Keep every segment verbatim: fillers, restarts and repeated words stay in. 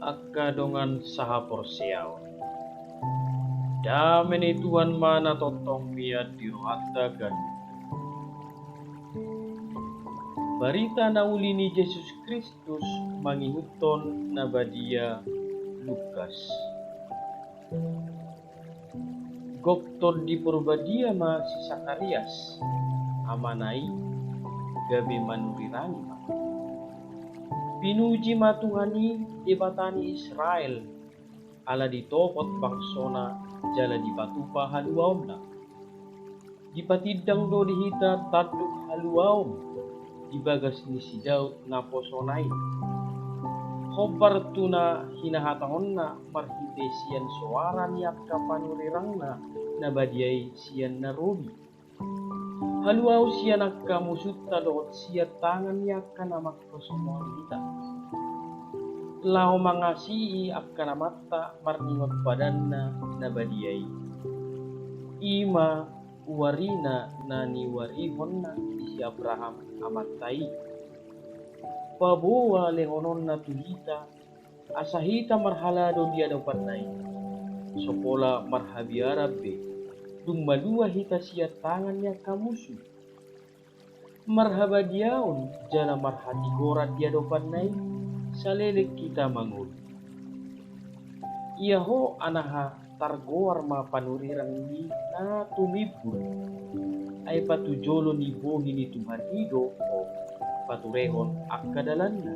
Angka dongan sahaporseaon. Dame ni Tuhan ma na tongtong mian di rohanta ganup. Barita na uli ni Jesus Kristus mangihuthon na badia Lukas. Gok Tondi Porbadia ma si Sakarias, amana i, gabe manurirangi ma. Pinuji ma Tuhan i, Debata ni Israel, ala ditopot bangsona jala dipatupa haluaonna. Dipatindang do di hita tanduk haluaon di bagas ni si Daud naposona i. Hombar tu na hinahatahonna marhite sian soara ni angka panurirangna na badia i sian na robi. Haluaon sian angka musunta dohot sian tangan ni angka na manghasomohon hita. Laho mangasii angka na mata marningot padanna na badia i. I ma uarina na niuarihonna di si Abraham amanta i. Paboa lehononna tu hita, asa hita marhalado di adopanna i. So pola marhabiaran be, dung malua hita sian tangan ni angka musu. Marhabadiaon jala marhatigoran di adopanna i, saleleng hita mangolu. Ia ho anaha targoar ma panurirang ni na tumimbul. Ai patujolo ni bohi ni Tuhan i do ho paturehon angka dalanna.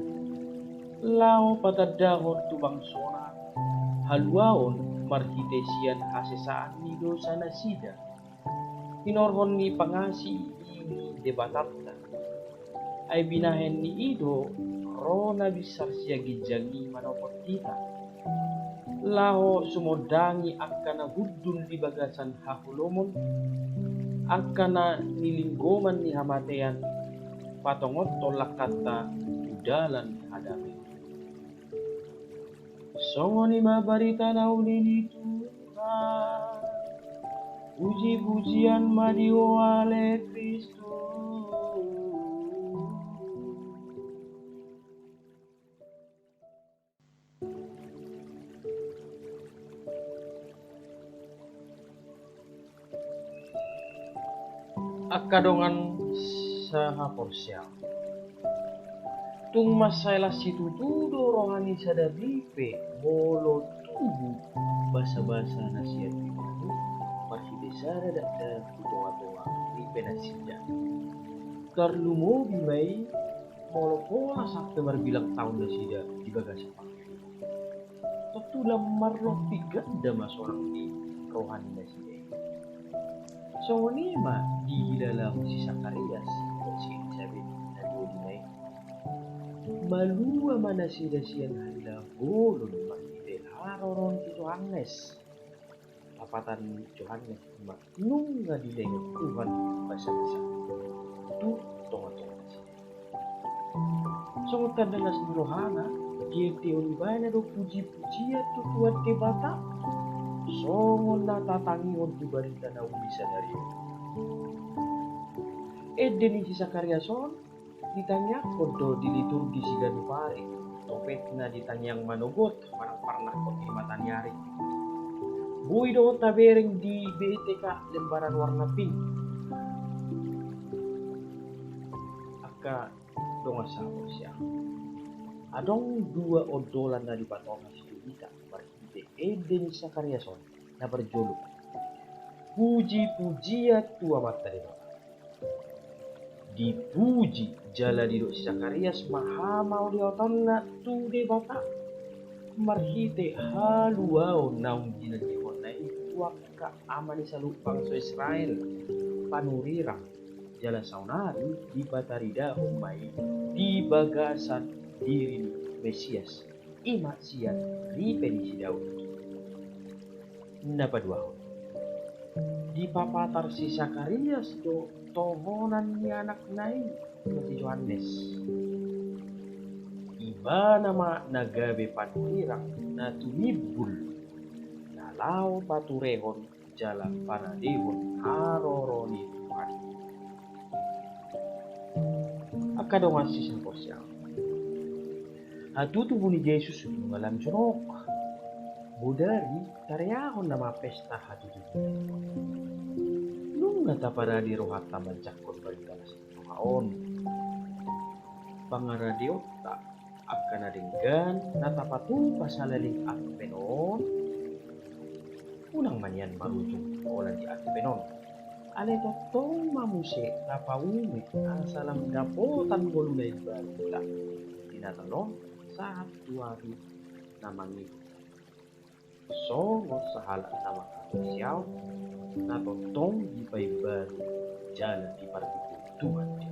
Laho patandahon tu bangsona haluaon marhite sian hasesaan ni dosa nasida. Hinorhon ni pangasih i ni Debatanta. Ai binahen ni i do ro na binsar sian ginjang i manopot hita. Laho sumondangi angka na hundul di bagasan haholomon, angka na nilinggoman ni hamatean, patongothon langkanta tu dalan hadameon. Songon i ma barita na uli ni Tuhan. Puji-pujian ma di Ho ale Kristus. Angka dongan sahaporseaon. Tung mansai las situtu do roha ni sada ripe molo tubu basa-basa na sian ripe i marhite sada dakdanak tu tonga-tonga ripe nasida. Tarlumobi ma i molo pola sampe marbilang taon nasida di bagasan pangkeon. Tontu lam marlompit ganda ma sonang di roha ni nasida i. Songon i ma dihilalahon si Sakarias dohot si Elisabet na duo dina i. Malua ma nasida sian hahilahon bolon marhite haroro ni si Johannes. Lapatan ni Johannes i ma nunga dilehon Tuhan basa-basa tu tonga-tonga nasida. Songon tanda las ni rohana, diendehon ibana do puji-pujian tu Tuhan Debata. Songon na tatangihon tu barita na uli sadari on. Ende ni si Sakarias on ditangiangkon do di liturgi siganup ari, topetna di tangiang manogot manang parnangkok ni mataniari. Boi do tabereng di B T K lembaran warna pink. Angka dongan sahaporseaon. Adong dua ondolan na dipatorang tu hita marhite ende ni Sakarias on. Na parjolo, puji-pujian tu Amanta Debata. Dipuji jala didok si Sakarias ma hamauliatonna tu Debata marhite haluaon naung jinanjihonna i tu angka ama ni saluhut bangso Israel panurirang. Jala saonari dipataridahon ma i di bagasan diri ni Mesias, i ma sian ripe ni si Daud. Na paduahon, dipapatar si Sakarias do tohonan ni anakna i, si Johannes. Ibana ma na gabe panurirang na tumimbul, na laho paturehon jala panadehon haroro ni Tuhan. Angka dongan sisaporseaon, hatutubu ni Jesus nunga lam jonok. Bodari tareahon nama pesta hatutubu. Nunga taparade rohanta manjangkon barita na singkola on. Pangaradeonta angka na denggan na tapatupa saleleng Advent on. Unang ma nian marujung holan di Advent on. Alai tongtong ma muse tapaumit asa lam dapotan ngolu na imbaru hita di Natal on sahat tu ari na mangihut. Songon sahalak na manghaporseaon na tongtong dipaimbaru jala dipargogoi Tuhan di